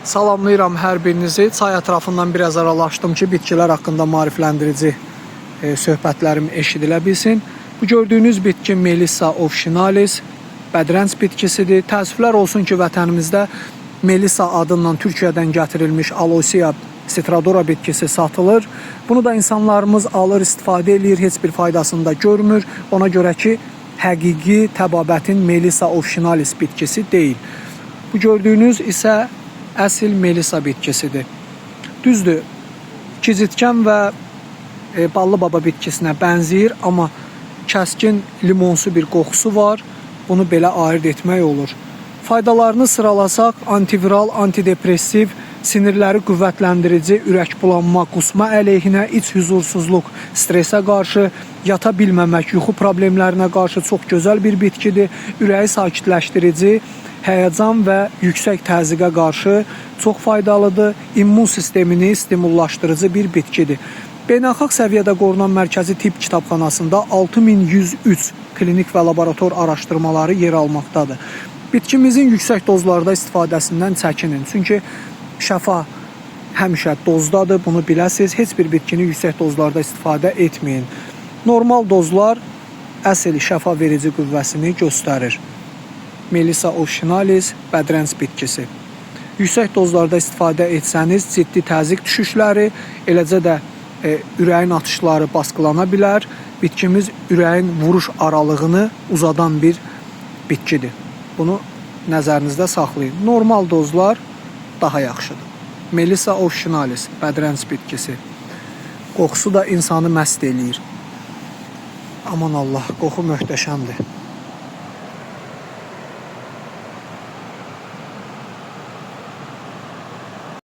Salamlayıram hər birinizi. Çay ətrafından biraz aralaşdım ki, bitkilər haqqında maarifləndirici söhbətlərim eşidilə bilsin. Bu gördüyünüz bitki Melissa officinalis, bədrənç bitkisidir. Təəssüflər olsun ki, vətənimizdə Melissa adından Türkiyədən gətirilmiş Aloysia citrodora bitkisi satılır. Bunu da insanlarımız alır, istifadə eləyir, heç bir faydasını da görmür. Ona görə ki, həqiqi təbabətin Melissa officinalis bitkisi deyil. Bu gördüyünüz isə əsl Melissa bitkisidir. Düzdür, gicitkən və ballı baba bitkisinə bənzəyir, amma kəskin limonsu bir qoxusu var. Bunu belə ayırd etmək olur. Faydalarını sıralasaq, antiviral, antidepressiv, sinirləri qüvvətləndirici, ürək bulanma, qusma əleyhinə, iç huzursuzluq, stresə qarşı, yata bilməmək, yuxu problemlərinə qarşı çox gözəl bir bitkidir. Ürəyi sakitləşdirici, həyəcan və yüksək təzyiqə qarşı çox faydalıdır. İmmun sistemini stimullaşdırıcı bir bitkidir. Beynəlxalq səviyyədə qorunan mərkəzi tibb kitabxanasında 6103 klinik və laborator araşdırmaları yer almaqdadır. Bitkimizin yüksək dozlarda istifadəsindən çəkinin. Çünki şəfa həmişə dozdadır, bunu biləsiniz. Heç bir bitkini yüksək dozlarda istifadə etməyin. Normal dozlar əsl şəfa verici qüvvəsini göstərir. Melissa officinalis bədrənç bitkisi. Yüksək dozlarda istifadə etsəniz ciddi təzyiq düşüşləri, eləcə də ürəyin atışları baskılana bilər. Bitkimiz ürəyin vuruş aralığını uzadan bir bitkidir. Bunu nəzərinizdə saxlayın. Normal dozlar daha yaxşıdır. Melissa officinalis bədrənç bitkisi. Qoxusu da insanı məst eləyir. Aman Allah, qoxu möhtəşəmdir.